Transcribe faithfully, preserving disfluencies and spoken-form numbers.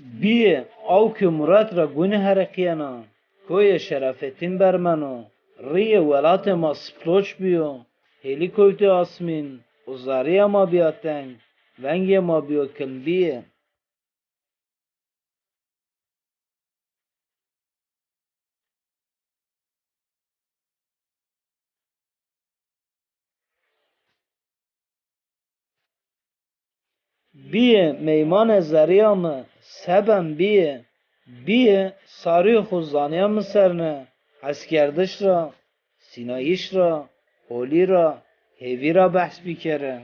Bîyê, aw ke Murat ra gunî hereqîyena, koyê Şerafettin bermeno, rîyê welatê ma siploç bîyo, hêlî kewtê asmîn û zerrîya ma bîya teng, vengê ma bîyo kilm. Bîyê. Bîyê, meymanê zerrîya mi, se ben bîyê? Bîyê, sarîyê xo zanîya mi ser ne, heskerdiş ra, sînayîş ra, holî ra, hêvî ra behs bîkerê.